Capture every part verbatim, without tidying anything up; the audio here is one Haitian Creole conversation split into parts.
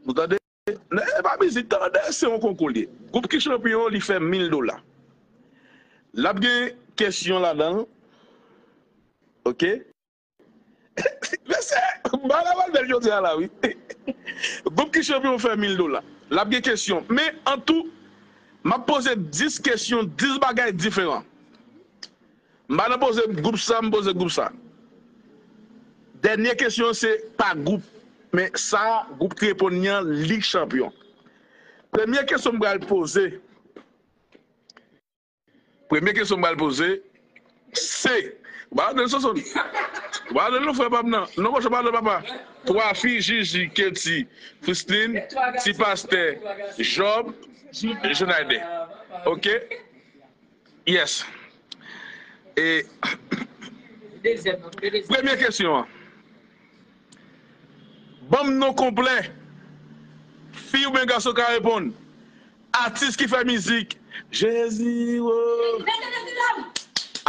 Ou tande? E pa mizik, tande, se yon konkou li ye. Gwoup ki chanpyon, li fè mil dola. L ap gen kesyon ladan l. Oke? Mesye, bagay la pral bèl jodi a la, wi. Gwoup ki chanpyon fè mil dola. L ap gen kesyon. Men, an tou, m ap poze dis kesyon, dis bagay diferan. M pa nan poze gwoup sa, m poze gwoup sa. Dènye kesyon se pa gwoup. Men sa, gwoup ki reponn li an, li chanpyon. Premye kesyon m pral poze, premye kesyon m pral poze, se, ou pa tande Sonson? Ou pa tande non, frè pa m nan? Non, monchè, pa tande papa. Twa fi, Jiji, Keti, Christine, ti pastè, Job, Jonayde. Oke? Yes. E premye kesyon an. Ban m non konplè. Fi oubyen gason ka reponn. Atis ki fè mizik. Jezi, wo.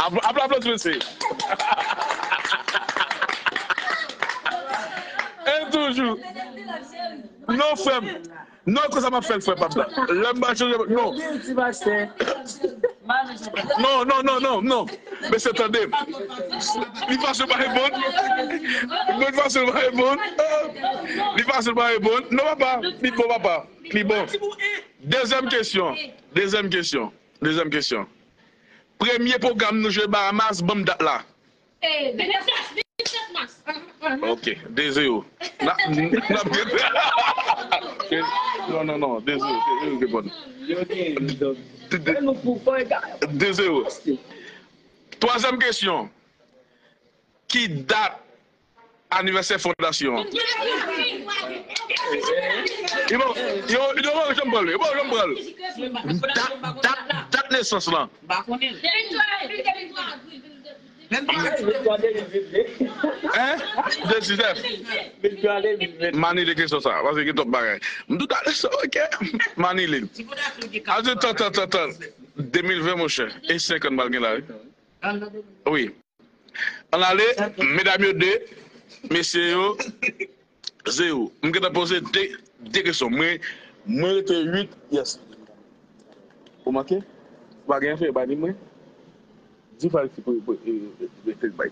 Apl-, apl-, aplodi mesye. E toujou. Non, frè m. Non, konsa m ap fè l, frè pa m nan. Lè m pa chanje, non. Non, non, non, non, non. Mesye, tande. Li fasil pa reponn. Mwen fasil pa reponn. Li fasil pa reponn. Non, papa. Li bon, papa. Li bon. Dezyèm kesyon. Dezyèm kesyon. Dezyèm kesyon. Premye pwogram nou jwe Bahamas, ban m dat la. Ok, de zewo. Na, n ap gen. Non, non, non, de zewo. De zewo. Twazyèm kesyon. Ki dat anivèsè fondasyon an? Yo, yo, yo, yo, janm pral, yo, janm pral. Dat, dat, dat nesans lan. Hein? De diznèf. M anile kesyon sa, paske gen twòp bagay. M tou tale sa, ok. M anile. Ajoute, tan, tan, tan, tan. De mil ven, monchè. E senk an m pral gen la, wi. Wi. Ann ale, medam yo de, mesye yo, zewo. M gentan poze de, de kesyon. Mwen, mwen rete uit, yes. Ou manke? Ou pa gen anfen, ou pa di mwen. Di fal ki pou, pou, e, e, e, e, bay.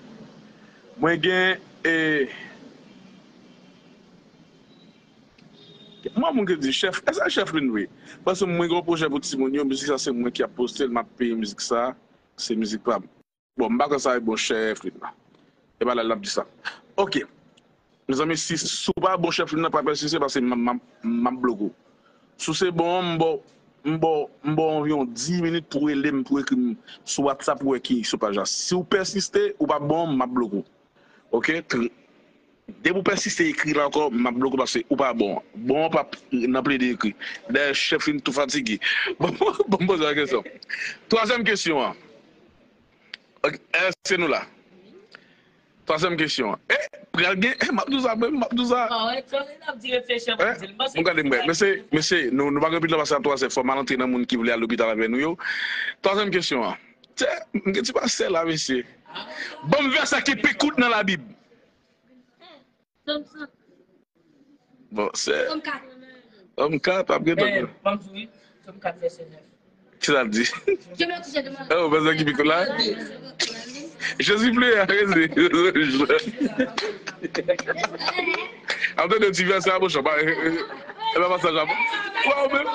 Mwen gen, e, mwen moun ki di chèf, èske chèf vin vre? Paske mwen gen yon pwojè pou timoun yo, mizik sa se mwen ki ap poste l, m ap peye mizik sa, se mizik pa m. Bon, m pa kwè sa e bon chèf li nan. E pa la l ap di sa. Ok. Mezanmi, si, si w pa bon chèf li nan, pa pèsiste paske m ap, m ap, m ap bloke w. Si w se bon, m ba w, m ba w, m ba w anviwon dis minit pou w rele m, pou w ekri m sou WhatsApp, pou w wè ki sou paj la. Si w pèsiste, ou pa bon, m ap bloke w. Ok? Tr-, depi w pèsiste ekri la ankò, m ap bloke w paske ou pa bon. Bon, w p ap nan plede ekri. Dayè, chèf li tou fatige. Bon, bon, m poze yon kesyon. Twazyèm kesyon an. Ok, èske nou la? Twazyèm kesyon an. E, pral gen, e, m ap di w sa, mwen, m ap di w sa. E, m gade, mwen, mesye, mesye, nou, nou pa gen pil tan pase ap twazè, fò m al antre nan moun ki vle al lopital avè nou yo. Twazyèm kesyon an. Tè, m gen ti pastè la, mesye. Ban m vèsè ki pi kout nan Labib. Bon, se Sòm kat. Sòm kat, ap gen tan. Ban m di wi. Sòm kat vèsè nèf. Ki sa l di? Oh, vèsè ki pi kout la? Jezi pli a, Jezi. Ap tande ti vèsè a, monchè, pa, e, e, e pa pasaj la. Wè, ou menm.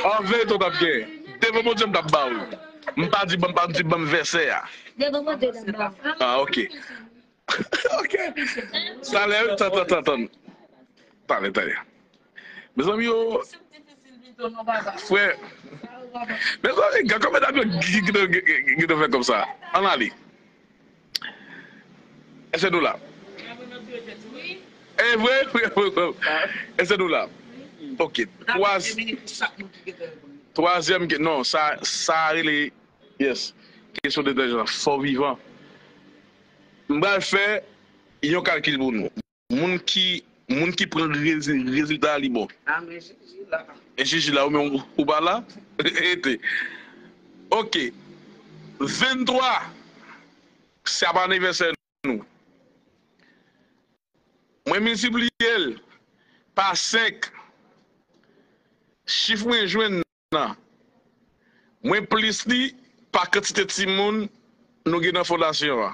An verite, w t ap gen. Devan Bondye, m t ap ba w. M pa di, m pa di, ban m vèsè a. Devan Bondye, m t ap ba w. Ah, ok. Ok. Talè, tan, tan, tan, tan. Talè, talè. Mezanmi yo. Frè. Mezanmi, gad kòman medam yo ki, ki, ki, ki, ki te fè kòmsa. Ann ale. Èske nou la? E vre, vre, vre, vre. Èske nou la? Ok. Twa-, twazyèm ke-, non, sa, sa rele, yes. Kesyon de entèlijans. Fò vivan. M pral fè yon kalkil pou nou. Moun ki, moun ki pran rezi-, rezilta a, li bon. E Jiji la, ou menm ou, ou pa la? Ete. Ok. Venntwa, se ap anivèsè nou. Mwen miltipliye l. pa senk. Chif mwen jwenn nan, mwen plis li pa kantite timoun nou gen nan fondasyon an.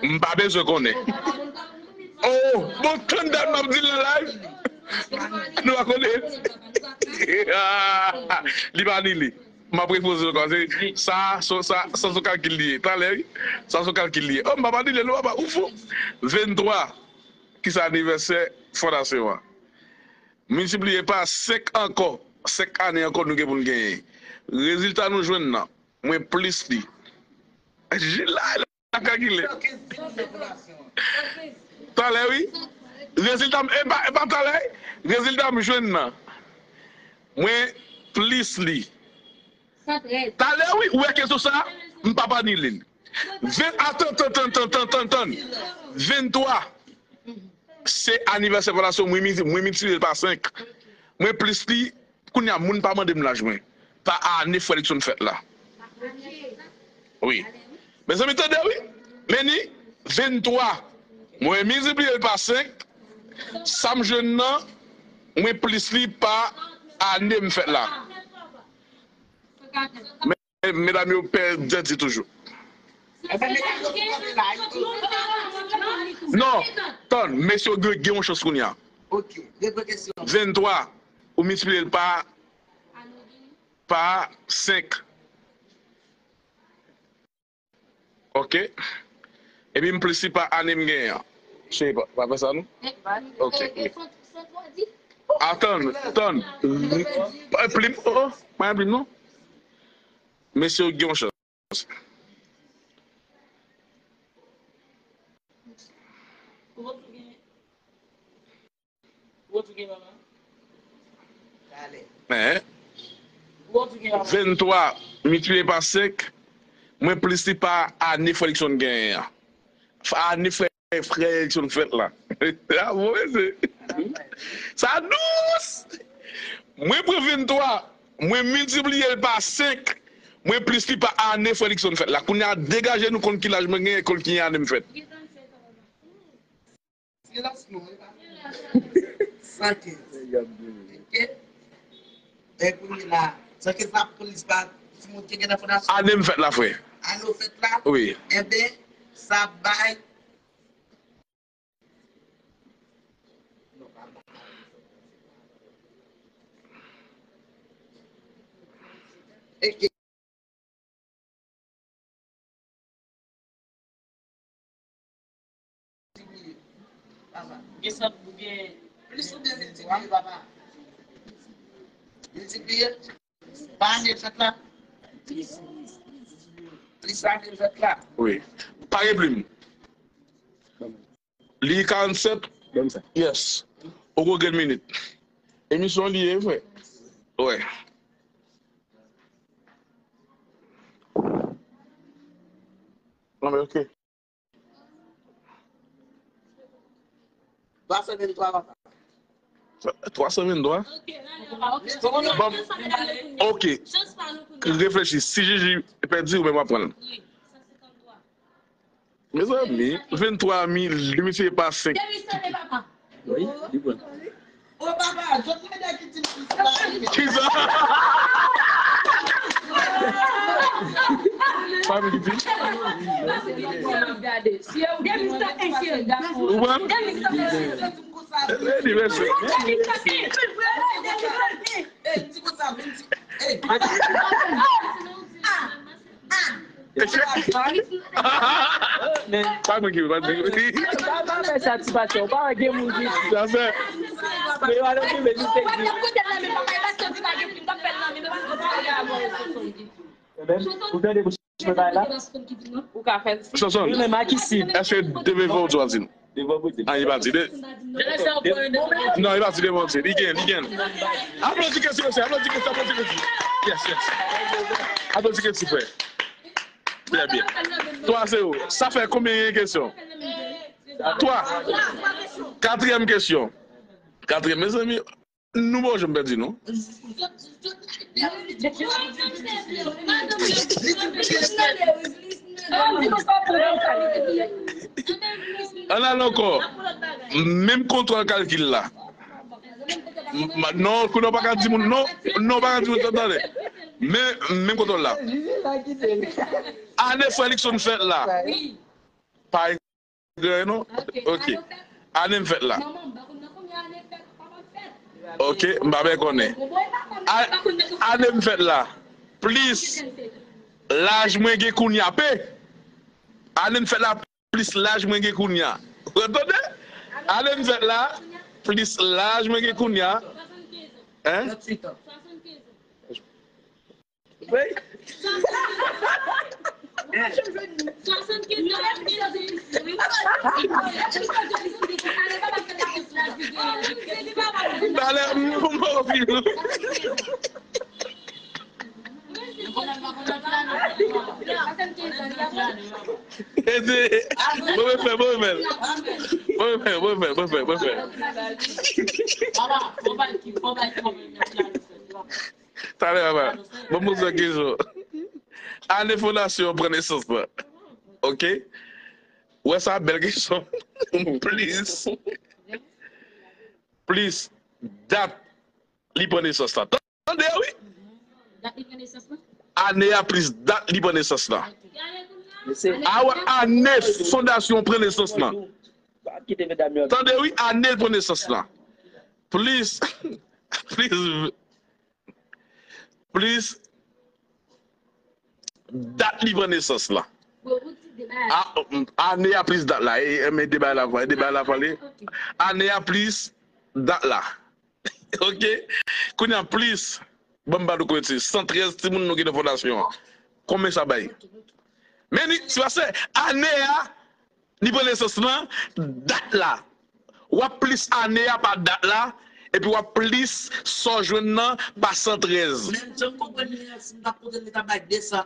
M pa bezwen konnen. Oh, bon, tann dat m ap di l nan live. Nou pa konnen. Li pa anile. M ap repoze l ankò. Se, sa, sa, sa, sa se yon kalkil li ye. Talè, wi. Sa se yon kalkil li ye. Oh, m pa anile l, non, papa. Ou fou. Venntwa, ki se anivèsè fondasyon an. Miltipliye pa senk ankò. Senk ane ankò nou gen pou n genyen. Rezilta nou jwenn nan, mwen plis li. Jila, la kalkile. Talè, wi. Rezilta m, e pa, e pa talè. Rezilta m jwenn nan, mwen plis li. Talè, wi, ou wè kesyon sa, m p ap anile l. Ven, atann, tann, tann, tann, tann, tann, tann. Venntwa, se anivèsè fondasyon, mwen, mwen miltipliye l pa senk. Mwen plis li, kounye a, moun pa mande m laj mwen. Pa ane frè Luckson fèt la. Wi. Mezanmi, tande, wi. Men ni, venntwa, mwen miltipliye l pa senk, sa m jwenn nan, mwen plis li pa ane m fèt la. Men, medam yo pè dèdi toujou. Non, tann, mesye yo gen, gen yon chans kounye a. Venntwa, ou miltipliye l pa, pa senk. Ok. Epi m plis li pa ane m genyen an. Cheri, pa, pa fè sa non. Ok, wi. Atann, tann. Pa plim, oh, oh, pa plim non. Mesye yo gen yon chans. Men, venntwa miltipliye pa senk, mwen plis li pa ane frè Luckson genyen an. Ane frè, frè Luckson fèt la. Bravo, mesye. Sa dous! Mwen pran venntwa, mwen miltipliye l pa senk, mwen plis li pa ane frè Luckson fèt la. Kounye a, degaje nou konn ki laj mwen genyen, konn ki ane m fèt. Silans non, e pa. San kenz. Ok. E kounye la, san kenz la plis pa timoun ki gen nan fondasyon. Ane m fèt la, frè. Ane w fèt la? Wi. Enben, sa bay. Gen sant oubyen plis oubyen miltipliye, papa. Miltipliye pa ane l fèt la. Plis ane l fèt la. Wi. Pa gen plim. Li karannsèt. Yes. Ou gon grenn minit. Emisyon li ye, frè. Wè. Non, men ok. Twa san venntwa, papa. Twa san venntwa? Bon, ok. Reflechi. Si Jiji pèdi, ou menm w ap pran l. Mezanmi, venntwa mil divize pa senk. Wi, li bon. O papa, jodi medam ki di m plis la. Kisa? Fanmi ki di. Ou wè? Li vèse. Pa mwen ki, pa mwen ki. Pa, pa fè sa, ti patyon. Pa gen moun ki di. Sa fè. Men yo alò ki vle di se di. Ou tande pou chanpay la? Ou ka fè l. Chanson. Wi, men Makisi. Èske de vè ou di w ap di nou? Ah, li pa di de. Non, li pa di de, mon Dieu. Li gen, li gen. Aplodi Keti, mesye, aplodi Keti, aplodi Keti. Yes, yes. Aplodi Keti, frè. Trè byen. Twa zewo. Sa fè konbyen kesyon? Twa. Katriyèm kesyon. Katriyèm, mezanmi. Nou pa janm pèdi, non. Ann al ankò. Menm kontwòl kalkil la. M- m- Non, kounye a w pa ka di moun non. Non, w pa ka di moun sa, tande. Men, men kote w la. Ane frè Luckson fèt la. Pa egare non. Ok. Ane m fèt la. Ok, m pa byen konnen. A- Ane m fèt la. Plis laj mwen gen kounye a. Pe. Ane m fèt la. Plis laj mwen gen kounye a. Ou tande? Ane m fèt la, plis laj mwen gen kounye a. Hein? Wi. Talè, m, m, m, Ede. Bon, mwen fè, bon, mwen fè. Bon, mwen fè, bon, mwen fè, bon, mwen fè, bon, mwen fè. Talè, papa. Bon, mwen fè kesyon. Ane fondasyon pran nesans lan. Ok? Wè sa, bèl kesyon. Plis. Plis dat li pran nesans la. Tande, wi. Ane a plis dat li pran nesans la. A wè, ane fondasyon pran nesans la. Tande, wi, ane l pran nesans la. Plis, plis dat li pran nesans la. A, ane a plis dat la. E, e, men deba la, deba la pale. Ane a plis dat la. Ok. Kounye a plis, ban m ba nou konbyen ti, san trèz timoun nou gen nan fondasyon an. Konbyen sa bay? Men ni, se pase ane a, li pran nesans lan, dat la. W ap plis ane a pa dat la, epi w ap plis sa w jwenn nan pa san trèz. Menm jan m konprann li an, si m t ap konte l, li ta bay de san.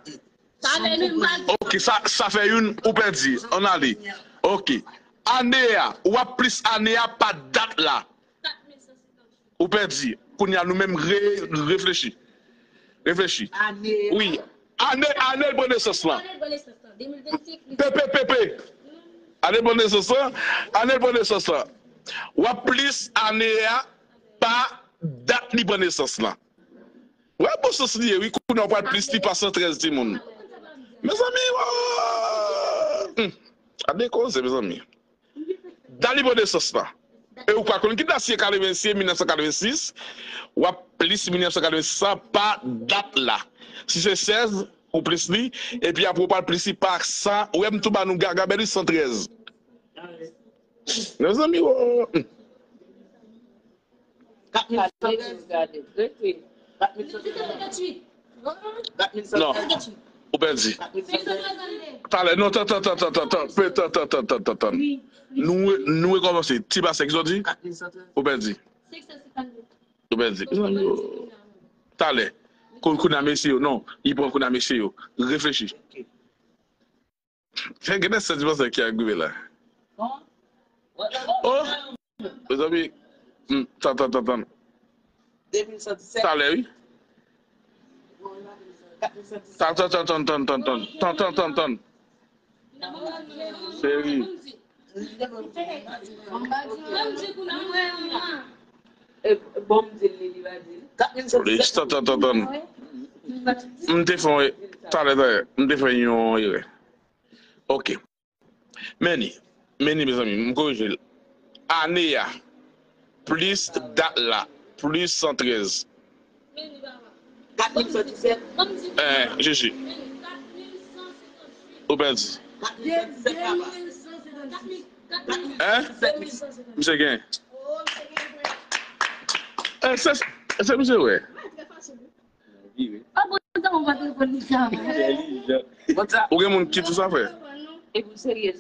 Ok, sa, sa fè youn, ou pèdi. Ann ale. Ok. Ane a, w ap plis ane a pa dat la. Ou pèdi. Kounye a, nou menm re, reflechi. Reflechi. Wi. Ane, ane l pran nesans lan. P P P P. Ane l pran nesans lan. Ane l pran nesans lan. W ap plis ane a pa dat li pran nesans lan. Wè, bon sans li ye, wi, kounye a w pral plis li pa san trèz timoun. Mezanmi, oh, hmm, gade koze, mezanmi. Dat li pran nesans la. E ou pa konn ki dat, si se katreven, si se mil nèf san katreven sis, w ap plis mil nèf san katreven sis la pa dat la. Si se sèz, ou plis li, epi apre w pral plis li pa sa, ou wè m tou ba nou ga-, gabè li san trèz. Mezanmi, oh, hmm. Kat mil san trèz. Rete. Kat mil san trèz. Non. Ou pèdi. Kat mil san trèz. Talè, non, tan, tan, tan. Pe, tan, tan, tan, tan, tan, tan. Nou, nou rekòmanse. Ti Bastien, kisa w di? Kat mil san trèz. Ou pèdi. Ou pèdi. Talè. Kou, kounye a mesye yo, non. Li pran kounye a mesye yo. Reflechi. Ok. Fè gen de sèt di panse ki ap rive la. Oh! Mezanmi, hmm, tan, tan, tan, tan. Talè, wi. Tan, tan, tan, tan, tan, tan, tan. Tan, tan, tan, tan. Seri. Plis, tan, tan, tan, tan. M te fè yon, talè, talè. M te fè yon erè. Ok. Men ni, men ni, mezanmi, m korije l. Ane a, plis dat la, plis san trèz. Kat mil san disèt. Eh, Jiji. Ou pèdi. Hein? Misye gen. Eh, se, se misye, wè. Wi, wi. An bon, sa mwen pa t reponn li sa. Ou gen moun ki tou sa fè? E pou serye,